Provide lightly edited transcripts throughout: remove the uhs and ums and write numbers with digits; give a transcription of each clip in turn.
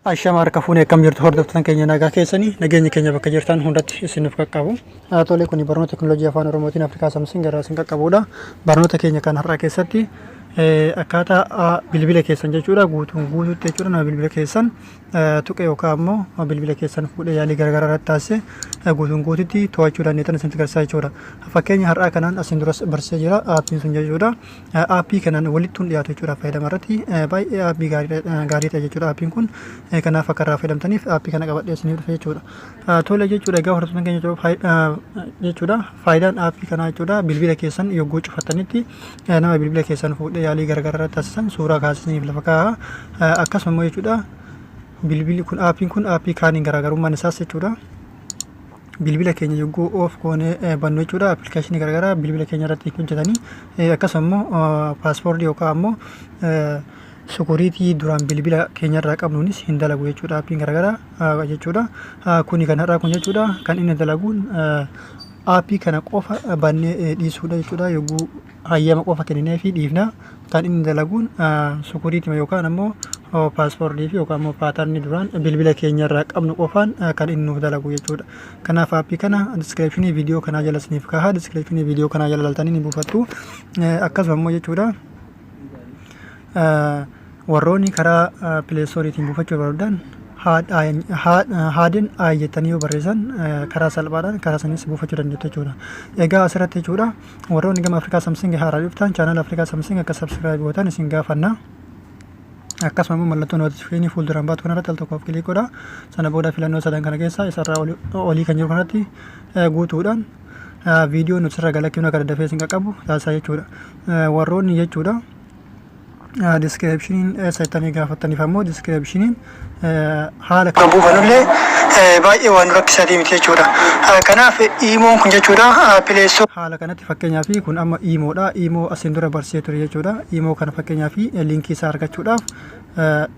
Ashama harka fuunee, akkam jirtu hordoftoota keenya? Nagaa keessanii? Nageenyi keenya bakka jirtan hundatti isiniif qaqqabu. Tole, kuni barnoota teekinooloojii afaan Oromootiin Afrikaa Samsung irraa isin qaqqabudha. Barnoota keenya kan har'aa keessatti akkaataa bilbila keessan jechuudha guutuun guutuutti jechuudha nama bilbila keessan tuqe yookaan immoo bilbila keessan fuudhee yaalii garaagaraa irratti taasise guutuun guutuutti to'achuu dandeettan isinitti agarsiisaa jechuudha. Fakkeenya har'aa kanaan asiin duras barsiisee jira aappiin sun jechuudha. Aappii kanaan walitti hin dhiyaatu jechuudha fayyadama irratti, baay'ee aappii gaarii ta'e jechuudha aappiin kun. Kanaaf akka irraa fayyadamtaniif aappii kana qabadhee isiniif dhufe jechuudha. Tole jechuudha, egaa hordoftoota keenya jechuudha, faayidaan aappii kanaa jechuudha bilbila keessan yogguu cufattanitti nama bilbila keessan fuudhee yaalii garaagaraa irratti taasisan suuraa kaasisaniif lafa kaa'a. Akkasuma immoo jechuudha, bilbilli kun, aappiin kun aappii kaaniin garaagarummaan isaas jechuudha, bilbila keenya yogguu off goonee bannu jechuudha appilikeeshinii garaagaraa bilbila keenya irratti hojjetanii, akkasuma immoo passwordii yookaan ammoo security duraan bilbila keenya irraa qabnuunis hin dalagu jechuudha aappiin garaagaraa jechuudha. Kuni kan har'aa kun jechuudha kan inni dalaguun aappii kana qofa bannee dhiisuudha jechuudha. Yogguu hayyama qofa kenninee fi dhiifna, kan inni dalaguun security yookaan ammoo passwordii fi yookaan ammoo patternii duraan bilbila keenya irraa qabnu qofaan kan inni nuuf dalagu jechuudha. Kanaaf aappii kana descriptionii viidiyoo kanaa jala isiniif kaha. Descriptionii viidiyoo kanaa jala laltanii ni buufattu. Akkasuma immoo jechuudha, warroonni karaa Play Storeiitiin buufachuu barbaadan Hidden Eye jettanii yoo barreessan karaa salphaadhaan karaa sanis buufachuu dandeettu jechuudha. Egaa asirratti jechuudha, warroonni gama Afrikaa Samsung haaraa dhuftan channel Afrikaa Samsung akka subscribe gootan isin gaafanna. Akkasuma immoo mallattoo notificationii fuulduraan baatu kanarratti al tokkoof click godha. Sana booda filannoo sadan kana keessaa isarraa olii kan jiru kanatti guutuudhaan viidiyoo nuti sirra galakkifnu akka daddafee isin qaqqabu taasisaa jechuudha. Warroonni jechuudha descriptioniin eessa jettanii gaafattaniif ammoo descriptioniin haala kan buufanullee baay'ee waan rakkisaa miti jechuudha. Kanaaf iimoon kun jechuudha Play Store haala kanatti, fakkeenyaaf kun amma iimoodha. Iimoo asiin dura barsiisee ture jechuudha. Iimoo kana fakkeenyaaf linkii isaa argachuudhaaf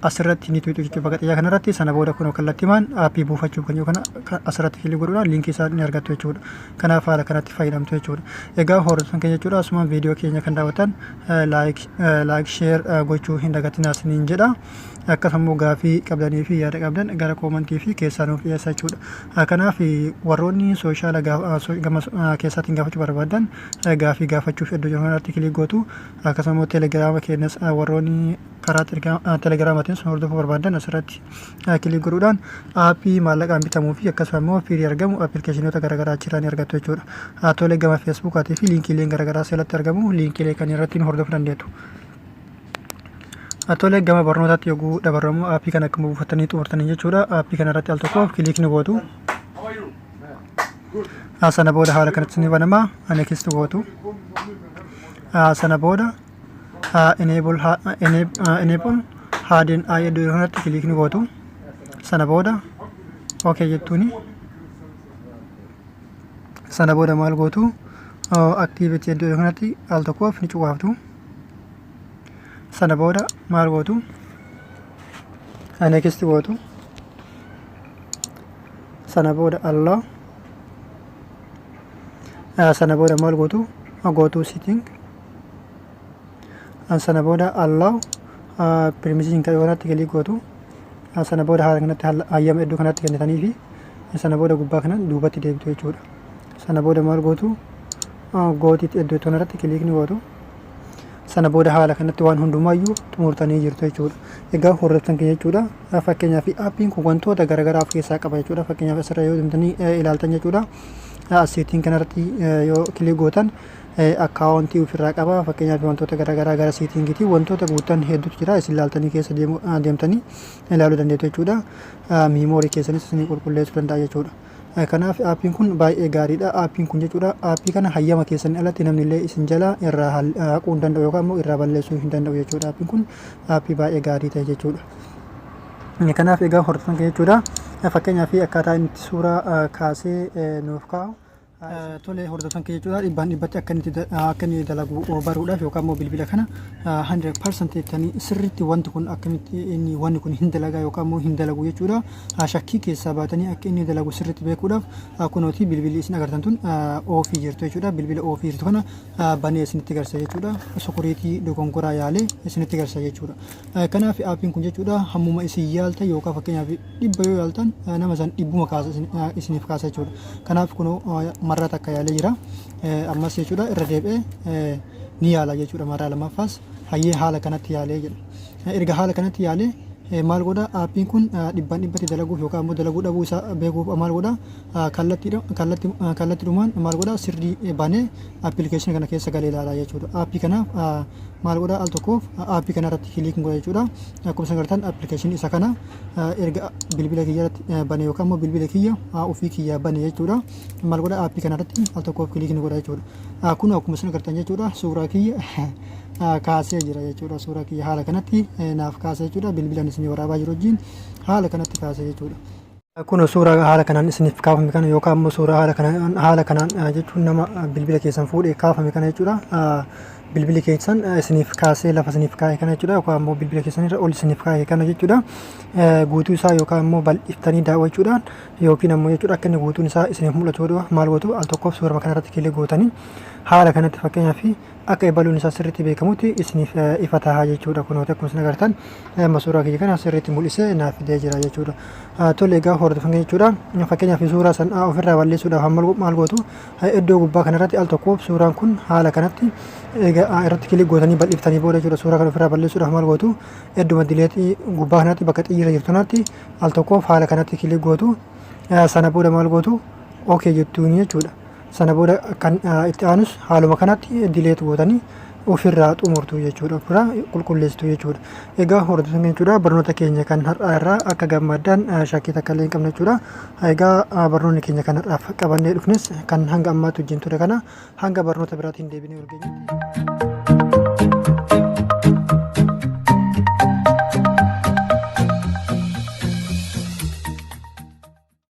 asirratti ni tuqxu jechuudha bakka xiyyaa kanarratti. Sana booda kun kallattiimaan aappii buufachuuf kan jiru kana asirratti click godhuudhaan linkii isaa ni argattu jechuudha. Kanaaf haala kanatti fayyadamtu jechuudha. Egaa hordoftoota keenya jechuudha, asuma viidiyoo keenya kan daawwatan like, share gochuu hin dagatinaa isiniin jedha. Akkasuma immoo gaafii qabdanii fi yaada qabdan gara commentii fi keessaa nuuf dhiyeessa jechuudha. Kanaaf warroonni social gama keessaatiin gaafachuu barbaadan gaafii gaafachuuf iddoo jiru kanatti click gootu. Akkasuma immoo telegiraama keenyas warroonni karaa telegiraamaatiin sun hordofuu barbaadan asirratti click godhuudhaan aappii maallaqaan bitamuu fi akkasuma immoo free argamu appilikeeshinoota garaagaraa achirraa ni argattu jechuudha. Tolee, gama feesbuukaatii fi liinkiileen garaagaraa seelatti argamu, liinkiilee kan irratti nu hordofuu dandeettu. Tolee, gama barnootaatti yogguu dabarramu aappii kana akkuma buufatanii xumurtanii jechuudha. Aappii kana irratti al tokkoof click ni gootu. Sana booda haala kanatti ni banama. Next gootu. Sana booda enable Hidden Eye iddoo kanatti click ni gootu. Sana booda okay jettuuni. Sana booda maal gootu? Activate iddoo kanatti al tokkoof ni cuqaaftu. Sana booda maal gootu? Next gootu. Sana booda allow. Sana booda maal gootu? Go to setting. Sana booda allow permission kan kanatti click gootu. Sana booda haala kanatti hayyama iddoo kanatti kennitanii fi sana booda gubbaa kanan duubatti deebitu jechuudha. Sana booda maal gootu? Got it iddoo kanarratti click ni gootu. Sana booda haala kanatti waan hundumaayyuu xumurtanii jirtu jechuudha. Egaa hordoftan keenya jechuudha, fakkeenyaaf aappiin kun wantoota garaagaraa of keessaa qaba jechuudha. Fakkeenyaaf asirra yoo deemtanii ilaaltan jechuudha, setting kanarratti yoo click gootan akkaawuntii ofirraa qaba. Fakkeenyaaf wantoota garaagaraa gara settingiitii wantoota guutan hedduutu jira, isin ilaaltanii keessa deemtanii ilaaluu dandeettu jechuudha. Memory keessanis isin qulqulleessuu danda'a jechuudha. Kanaaf aappiin kun baay'ee gaariidha. Aappiin kun jechuudha, aappii kana hayyama keessanii alatti namni illee isin jala irraa haquu hin danda'u yookaan immoo irraa balleessuu hin danda'u jechuudha. Aappiin kun aappii baay'ee gaarii ta'e jechuudha. Kanaaf egaa hordofan keenya jechuudha, fakkeenyaaf akkaataa inni suuraa kaasee nuuf kaa'u Tole, hordofan kee jechuudha, dhibbaan dhibbatti akka inni dalagu baruudhaaf yookaan immoo bilbila kana 100% jettanii sirriitti wanti kun akkamitti inni wanni kun hin dalagaa yookaan immoo hin dalagu jechuudha. Shakkii keessaa baatanii akka inni dalagu sirriitti beekuudhaaf kunooti bilbilli isin agartan tun off jirtu jechuudha. Bilbila off jirtu kana banee isinitti agarsiisa jechuudha. Security dogongoraa yaalee isinitti agarsiisa jechuudha. Kanaaf aappiin kun jechuudha, hammuma isin yaaltan yookaan fakkeenyaaf 100 yoo yaaltan, nama san dhibbuma kaasa, isiniif kaasa jechuudha. Kanaaf kunoo marraa takka yaalee jira. Ammas jechuudha irra deebi'ee ni yaala jechuudha marraa lammaffaas. Hayyee, haala kanatti yaalee jedha. Erga haala kanatti yaalee maal godha? Aappiin kun dhibbaan dhibbatti dalaguuf yookaan immoo dalaguu dhabuu isaa beekuuf maal godha? Kallattiidhumaan maal godha? Sirrii banee appilikeeshinii kana keessa galee ilaalaa jechuudha. Aappii kanaaf maal godha? Al tokkoof aappii kana irratti click godha jechuudha. Akkuma isin agartan appilikeeshinii isa kana erga bilbila kiyya irratti bane yookaan immoo bilbila kiyya ofii kiyya bane jechuudha. Maal godha? Aappii kana irratti al tokkoof click godha jechuudha. Kun akkuma isin agartan jechuudha, suuraa kiyya kaasee jira jechuudha. Suuraa kiyya haala kanatti naaf kaasee jechuudha. Bilbilaan isin waraabaa jiru wajjin haala kanatti kaasee jechuudha. Kun suuraa haala kanaan isiniif kaafame kana yookaan immoo suuraa haala kanaan jechuun nama bilbila keessan fuudhee kaafame kana jechuudha. Bilbilli keessan isiniif kaasee lafa isiniif kaa'e kana jechuudha, yookaan immoo bilbila keessan irra ol isiniif kaa'e kana jechuudha. Guutuu isaa yookaan immoo bal'iftanii daawwachuudhaan yookiin ammoo jechuudha akka inni guutuun isaa isiniif mul'atu maal gootu? Al tokkoof suuraa kanarratti click gootanii haala kanatti fakkeenyaaf akka ebaluun isaa sirriitti beekamutti isiniif ifa tahaa jechuudha. Kunoota akkuma isin agartan amma suuraa kiyya kana sirriitti mul'isee naaf fidee jira jechuudha. Tole, egaa hordofan jechuudha. Fakkeenyaaf suuraa san ofirraa balleessuudhaaf maal gootu? Iddoo gubbaa kanarratti al tokkoof suuraan kun haala kanatti egaa irratti click gootanii bal'iftanii booda jechuudha, suuraa kana ofirraa balleessuudhaaf maal gootu? Idduma delete gubbaa kanatti bakka xiyyiirra jirtu kanatti al tokkoof haala kanatti click gootu. Sana booda maal gootu? Okay jettuuni jechuudha. Sana booda kan itti aanus haaluma kanatti delete gootanii ofirraa xumurtu jechuudha. Ofirraa qulqulleessitu jechuudha. Egaa hordoftoonni jechuudha, barnoota keenya kan har'aa irraa akka gammaddan shakkii takka illee hin qabne jechuudha. Egaa barnoonni keenya kan har'aaf qabannee dhufnes kan hanga ammaatti wajjin ture kana. Hanga barnoota biraatiin deebinee wal geenyutti.